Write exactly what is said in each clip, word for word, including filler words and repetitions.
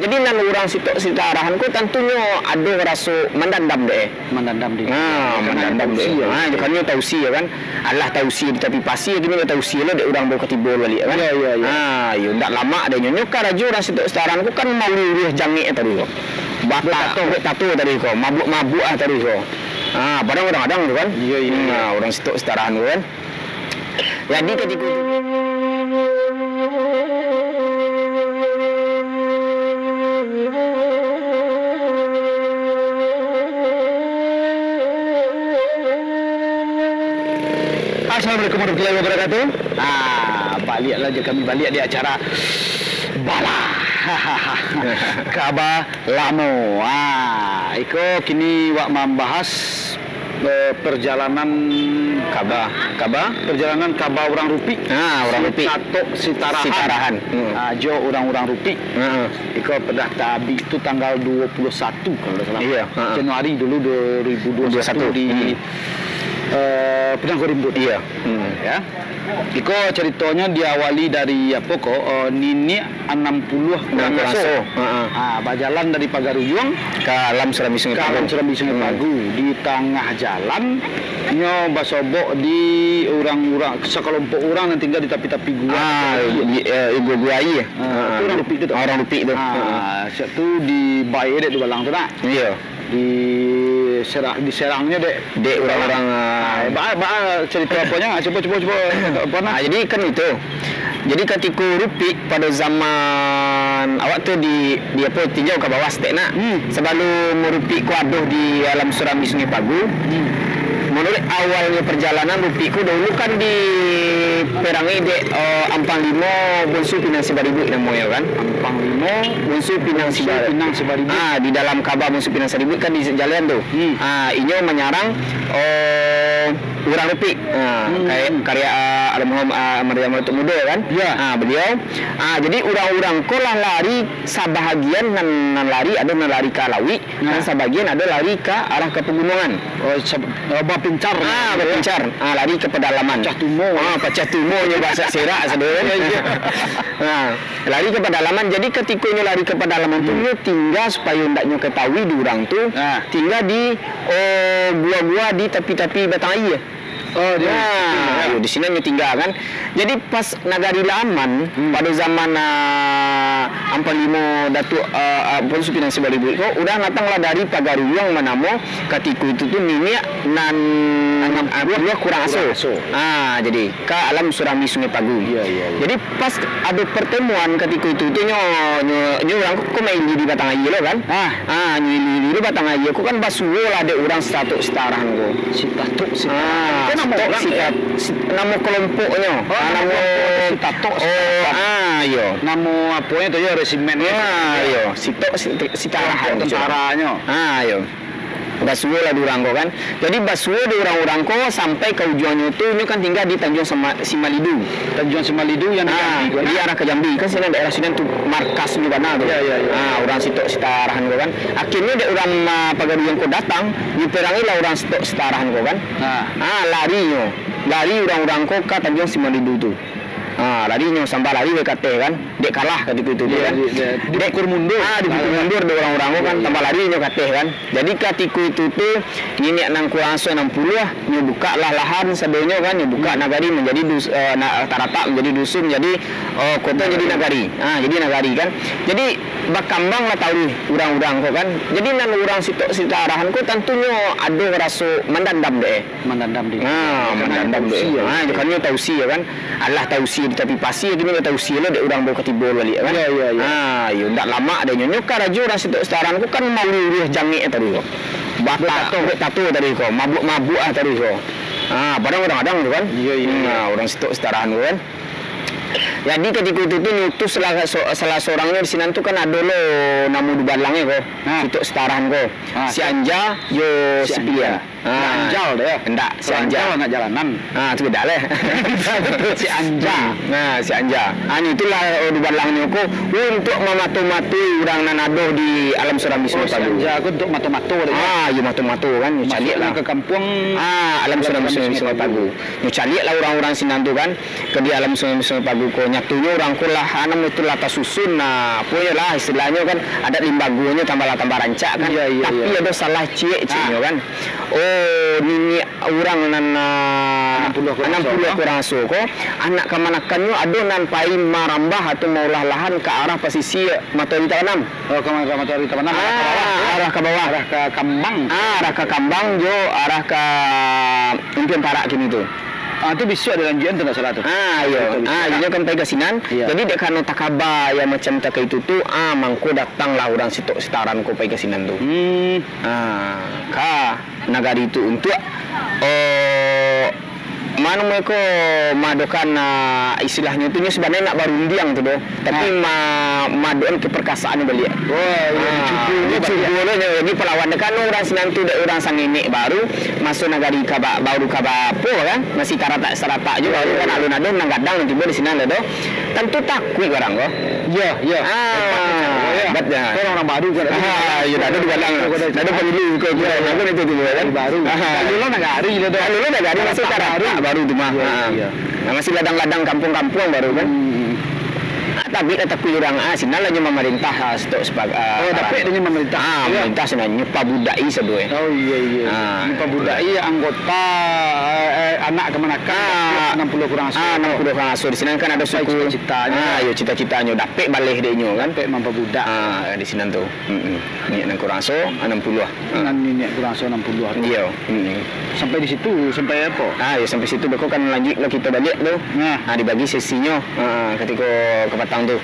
Jadi, nan urang sitok sitarahan ko tantunyo ado raso mandandam dek, eh. Mandandam dek. Ha, mandandam dek. Ha, kan nyo tausia kan. Alah tausia di tapi pasia, kini nyo tausia lo dek urang bao ka tibo baliak kan. Iyo, iyo, iyo. Ha, yo, ndak lamak dek nyo. Nyo karajo urang sitok sitarahan ko kan maulih-ulih jangek tadi ko. Batak, buek tato. Buek tato tadi ko, mabuak-mabuak ah tadi ko. Ha, padang urang-urang tu kan. Iyo, iyo, iyo. Ha, urang sitok sitarahan ko kan. Jadi, katiko itu, Assalamualaikum warahmatullahi wabarakatuh. Ah, baliaklah jo kami baliak di acara Bala Kaba Lamo. Ah, iko kini wak mambahas eh, perjalanan kaba, kaba? Perjalanan kaba urang Rupik. Ha, urang Rupik. Sitatok sitarahan. Sitarahan. Hmm. Ah, jo urang-urang Rupik. Heeh. Iko padah tabik tu tanggal dua puluh satu, kalau ndak salah. Iya, heeh. Januari dulu dua ribu dua puluh satu. Dua puluh satu. Di, hmm, eh, Padang Gurun Rimbuan. Iya. Hmm. Ya. Iko caritonyo diawali dari apo ko, eh, niniak anam puluah kurang aso. Anam puluah aso. Ha, ha. Ha, bajalan dari Pagaruyuang ka alam Surambi Sungai Pagu. Ka alam Surambi Sungai Pagu. Hmm. Di tangah jalan, nyo basobok di urang-urang, sakalompok urang nan tingga di tapi-tapi gua. Ah, di, eh, gua-gua aia. Ha, ha, tu urang Rupik tu, tu. Urang Rupik tu. Ha, ha. Siap tu dibae dek dubalang tu nak. Iya. Di serang, diserangnyo dek, dek urang-urang, ah, ah, baa, baa carito aponyo? Ah, cubo, cubo, cubo, apo nah? Ah, jadi kan itu. Jadi katiko Rupik pado zaman awak tu di, di apo, tinjau ka bawah saketek nak. Hmm. Sabalum Rupik ko ado di alam Surambi Sungai Pagu. Hmm. Manuruik awalnyo parjalanan Rupik ko dahulu kan diperangi dek, eh, Ampang Limo Bonsu Pinang Sibaribuik namonyo kan. Ampang Limo Bonsu Pinang Bonsu Sibar-, Pinang Sibaribuik. Ah, di dalam kaba Bonsu Pinang Sibaribuik kan di jalan tu. Hmm. Ah, inyo manyarang, oh, urang Rupik. Ah, hmm, kayak karya, ah, almarhum, ah, Mariam Datuk Mudo kan. Ya. Ah, beliau. Ah, jadi urang-urang ko lah lari, sabahagian nan, nan lari, ado nan lari ka lauik, nah, nan sabahagian ado lari ka arah ka pagunuangan. Oh, sab-, eh, bapincar. Ah, bapincar. Ah, lari ka padalaman. Pacah tumo. Ah, pacah tumo nyo bahaso Sarawak sado. Ya, ya. Ah. Lari ka padalaman. Jadi, katiko inyo lari ka padalaman tu, hmm, inyo tingga supayo ndak nyo katahui di urang tu, ah, tingga di, oh, gua-gua di tapi-tapi batang aia. Oh, di, nah, yo, di sinan inyo tingga kan. Jadi, pas nagari lah aman, hmm, pado zaman, ah, Ampang Limo Datuak, ah, ah, Bonsu Pinang Sibaribuik ko, urang datanglah dari Pagaruyuang manamo katiko itu tu niniak nan anam puluah kurang aso. Kurang aso. Ah, jadi ka alam Surambi Sungai Pagu. Iya, iya, iya. Jadi, pas ado partamuan katiko itu tu, nyo, nyo, nyo urang ko main di, di batang aia lo kan. Ah. Ah, nyo ili-ili lo batang aia ko kan basuo lah dek urang sitatok sitarahan ko. Sitatok sitarahan. Ah, ko namo urang, sita-, ya? Si-, namo kalompoknyo. Oh, ah, namo, namo kalompok sitatok, oh, sitarahan. Ah, iyo. Namo aponyo tu yo, resimennyo. Ah, iyo. Sitok, sit-, sitarahan. Kalompok tantaranyo. Ah, iyo. Basuo lah di urang ko kan. Jadi, basuo di urang-urang ko sampai ka ujuangnyo tu, nyo kan tingga di Tanjuang Sama-, Simalidu. Tanjuang Simalidu yang di, ah, Jambi ko, di nah? Arah ka Jambi. Kan sinan daerah sinan tu markasnyo bana tu. Ya, ya, ya. Ah, urang sitok sitarahan ko kan. Akhirnyo dek urang, ah, Pagaruyuang ko datang, diperangilah urang sitok sitarahan ko kan. Nah. Ah, larinyo. Lari urang-urang ko ka Tanjuang Simalidu tu. Ah, larinyo sambah lari ka ateh kan. Dek kalah katiko itu tu, iya, kan. Di, di, dipukul mundur. Ah, dipukul mundur dek urang-urang tu kan, iya, iya, tambah lari nyo ka ateh kan. Jadi katiko itu tu, niniak nan kurang aso anam puluah, nyo bukaklah lahan sadonyo kan, nyo bukak, hmm, nagari manjadi dus-, eh, na-, taratak manjadi dusun, jadi, eh, koto jadi nagari. Ah, jadi nagari kan. Jadi bakambanglah taruih urang-urang ko kan. Jadi nan urang sitok sitarahan ko tantunyo ado raso mandandam dek, eh. Mandandam diri. Ha, mandandam diri. Tausia, ha, kan nyo tausia kan. Alah tausia di tapi pasia, kini nyo tausia lo dek urang bao ka tibo baliak kan. Iya, iya, iya. Ha, yo ndak lamak dek nyo. Nyo karajo urang sitok sitarahan ko kan maulih-ulih jangek tadi ko. Batak, buek tato. Buek tato tadi ko, mabuak-mabuak ah tadi ko. Ha, padang urang-urang tu kan. Iya, iya, iya. Ha, urang sitok sitarahan ko kan. Jadi katiko itu tu nyo utus salah so-, salah sorangnyo di sinan tu kan ado lo namo dubalangnyo ko. Ha. Sitok sitarahan ko. Ha, si Anja yo si Pilihan. Ah, si Anja. Ndak, si Anja. Kalau Anja anak jalanan. Ah, tu beda lah. Si Anja. Nah, si Anja. Ah, ni itulah, oh, dubalangnyo ko untuak mamato-matoi urang nan ado di alam Surambi Sungai Pagu. Oh, si Anja ko untuak mato-mato dek. Ah, yo mato-mato kan, nyo caliak lah. Masuk ka kampuang. Ah, alam Surambi Sungai Pagu. Nyo caliak lah urang-urang sinan tu kan, ka di alam Surambi Sungai Pagu ko. Nyatonyo urang ko lah, anu, itu lah tasusun, nah, apo yo lah, istilahnyo kan, adat limbagonyo tambah lah tambah rancak kan. Iya, iya, tapi iya. Ado salah ciek, cieknyo kan. Oh, niniak urang nan, ah, anam puluah kurang anam puluah asuah, kurang asuah ko, anak kamanakannyo ado nan pai marambah atau maulah lahan ka arah pasisia Matoari Tabanam. Oh, ka arah Matoari Tabanam, arah ka bawah. Ah, arah ka bawah. Arah ka Kambang. Ah, arah ka Kambang jo arah ka Impian Parak kini tu. Ah, tu bisuak dilanjuikan tu, ndak salah tu. Ah, iyo. Bisuak, bisuak. Ah, inyo kan pai ka sinan. Iyo. Jadi, dek karano takaba yang macam takah itu tu, ah, mangko datanglah urang sitok sitaran ko pai ka sinan tu. Hmm. Ah, ka nagari tu untuak, oh, mano mereka maadokan, ah, istilahnyo tu, nyo sabananyo nak barundiang tu doh. Tapi ma-, maadokan keperkasaannyo baliak. Wah, iyo, ah, dicubo nyo baliak. Dicubo nyo, jadi palawan dek kan urang sinan tu, dek urang sangenek baru, maso nagari ka ba-, baru ka ba-, apo kan, masih taratak-taratak jo, baru kan alun ado nan gadang nan tibo di sinan lah doh. Tantu takuik urang ko. Iyo, iyo. Ah, hebat nyo. Hebat nyo. Kan urang baru kan. Ah, iyo, dak ado di gadang. Dak ado pangulu ko, ko, ko, itu tibo kan. Baru. Ah. Lalu lah nagari lah doh. Lalu lah nagari, masih taratak baru tu mah. Iyo, ah, iyo. Nah, masih ladang-ladang kampuang-kampuang baru kan. Hmm. Ah, tapi lah takuik urang, ah, sinan lah nyo mamarintah, ah, stok sepa-, ah, oh, dapek dek nyo mamarintah. Ah, iyo. Mamarintah sinan nyo pabudaki sado, eh. Oh, iyo, iyo. Ah, nyo pabudaki anggota, eh, eh, anak kamanakan, ah, anam puluah kurang asuah. Ah, anam puluah kurang asuah. Di sinan kan ado suku. Cita-citanyo. Ah, iyo, cita-citanyo dapek baleh dek nyo kan. Dapek mampabudak. Ah, di sinan tu. Mm-mm. Niniak nan kurang asuah, anam puluah. Nan niniak kurang asuah anam puluah tu. Iyo. Mm-mm. Sampai di situ, sampai apo? Ah, iyo, sampai situ, beko kan lanjuik lah kito baliak tu. Nah. Ah, dibagi sesinyo, ah, katiko kapatang tu.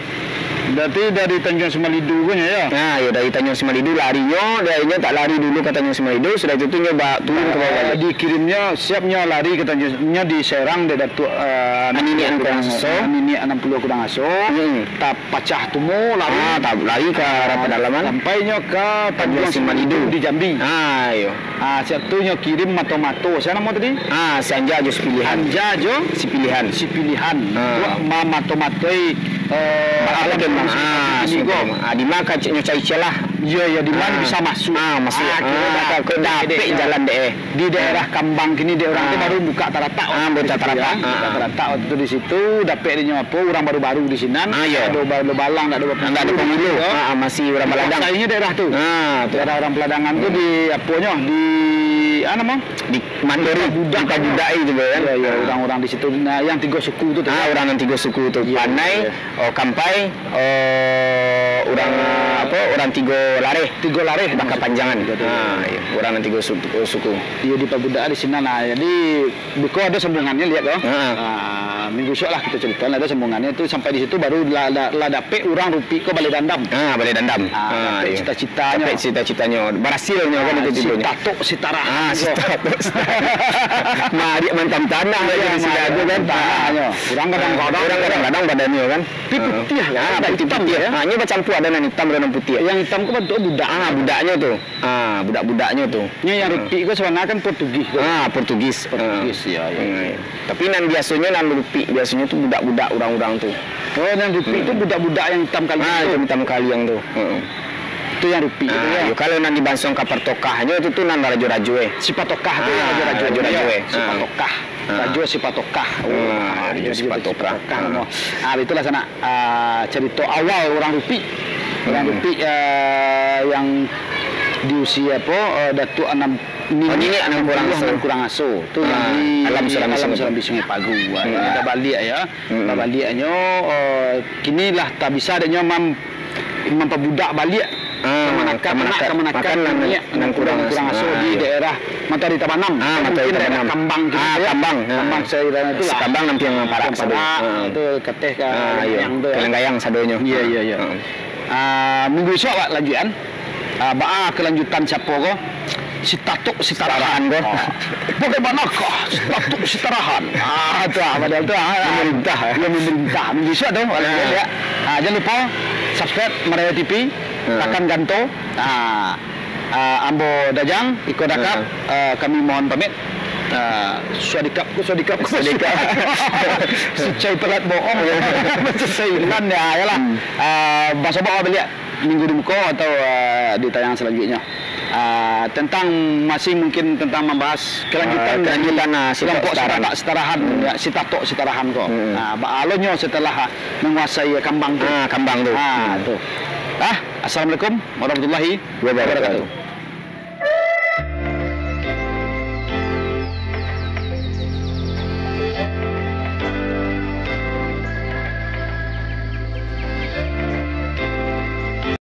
Berarti dari Tanjuang Simalidu ko nyo, yo? Ah, iyo, dari Tanjuang Simalidu larinyo, dari nyo tak lari dulu ka Tanjuang Simalidu, sudah itu tu nyo ba-, turun ka bawah baliak. Ah, dikirimnyo, siap nyo lari ka Tanjuang, nyo diserang dek Datuak, ah, niniak nan kurang asuah. Niniak anam puluah kurang asuah. Mm-mm. Tap- pacah tumo, lari. Ah, ta-, lari ka arah, ah, padalaman. Sampai nyo ka Tanjuang Simalidu di Jambi. Ah, iyo. Ah, siap tu nyo kirim mato-mato. Sia namo tadi? Ah, si Anja jo si Pilihan. Anja jo si Pilihan. Si Pilihan. Ah. Untuak mamato-matoi, eh, alam kemah. Ah, kini ko. Ah, di ma ka nyo cari celah. Iyo, iyo, di ma bisa masuak. Ah, masuak. Ah, kiro dapek jalan dek, eh. Di daerah Kambang kini dek urang tu baru buka taratak waktu itu, yo. Ah, buka taratak. Ah, buka taratak waktu tu di situ, dapek dek nyo apo, urang baru-baru di sinan, ah, iyo. Ado ba-, ado balang, dak ado pangulu, yo. Ah, ah, masih urang baladang. Dikuasainyo daerah tu. Ah, tu. Daerah urang paladangan tu di aponyo, di, ah, namo? Di Mandori, dipabudaki. Dipabudaki tu, kan? Iyo, iyo, urang-urang di situ. Nah, yang tigo suku tu, tu. Ah, urang yang tigo suku tu. Iyo, pandai, iyo. Oh, Kampai, oh, urang, apo, urang Tigo Lareh. Tigo Lareh. Bakapanjangan. Tigo Lareh. Ha, iyo. Urang nan tigo su-, suku. Iyo, dipabudak di sinan lah. Jadi, beko ado sambungannyo, liek ko. Ha. Ha, minggu isuak lah kito carito, ado sambungannyo tu, sampai di situ baru lah, lah, lah dapek urang Rupik ko baleh dandam. Ha, baleh dandam. Ha, ha, dapek iyo. Cita-citanyo. Dapek cita-citanyo. Barasilnyo kan itu si tibonyo. Tatok si Tarahan ko. Ha, si Tatok si Tarahan. Mariak mantam tanah lagi di siko tu kan. Mariak mantam tanah, yo. Urang kadang-kadang, urang kadang-kadang badannyo kan. Tapi putiah kan? Ah, putiah, putiah. Ha, inyo bacampua, ado nan itam, ado nan putiah. Yang itam ko bantuak budak. Ah, budaknyo tu. Ah, budak-budaknyo tu. Nyo yang Rupik ko sabananyo kan Portugis tu. Ah, Portugis. Portugis, iyo, iyo. Hmm. Tapi nan biasonyo nan Rupik, biasonyo tu budak-budak urang-urang tu. Oh, nan Rupik tu budak-budak yang itam kaliang tu. Ah, itam-itam kaliang tu. Heeh. Tu yang Rupik tu, yo. Yo, kalau nan di Bansong ka Partokahnyo tu, tu nan rajo-rajo, eh. Si Patokah tu yang rajo-rajo, eh. Si Patokah. Ah. Rajo si Patokah. Oh, ah, Rajo si Patokah. Ah, itulah sanak, ah, carito awal urang Rupik. Urang Rupik, ah, yang diusia apo, ah, Datuak Anam, niniak anam puluah nan kurang aso. Tu yang di Alam Surambi Sungai Pagu. Ah, babaliak, yo. Babaliaknyo, ah, kini lah tabisa dek nyo mam-, mampabudak baliak kamanakan, kamanakan, kamanakan nan, niniak nan kurang aso di daerah Matoari Tabanam. Ah, Matoari Tabanam. Mungkin daerah Kambang kini tu, yo. Kambang, ah. Kambang, daerah itu lah. Kambang nan Piang Parak sado. Kambang Parak, tu Kateh ka Langayang tu, yo. Kaliangayang sado nyo. Iyo, iyo, iyo. Ah, minggu isuak awak lanjuikan. Ah, baa kelanjutan siapo ko? Si Tatok si Tarahan ko. Oh. Bagaimanakah si Tatok si Tarahan? Ah, tu ah, padahal tu ah. Memerintah, eh. Iyo, memerintah. Minggu isuak tu, awak lanjuikan, yo. Ah, jan lupo subscribe Maraya T V, tekan ganto. Ah, ah, ambo Dajang, iko Dakap, ah, kami mohon pamit. Ah, swadikap, ku swadikap, ku swadikap. Sucai pelat bohong. Sucai ilan, yo, iyolah. Ah, basobok baliak minggu di muko atau, ah, di tayang salanjuiknyo. Ah, tentang masih mungkin tentang membahas kelanjutan Ah, dari kelanjutan, ah, Sitok kelompok Sitarahan. Sitak Sitarahan, Hmm. ya, Sitatok Sitarahan ko. Hmm. Ah, baa alonyo setelah, ah, menguasai kambang tu. Ah, kambang tu. Ah, Hmm. tu. Ah, assalamualaikum warahmatullahi Wabarakatuh. wabarakatuh.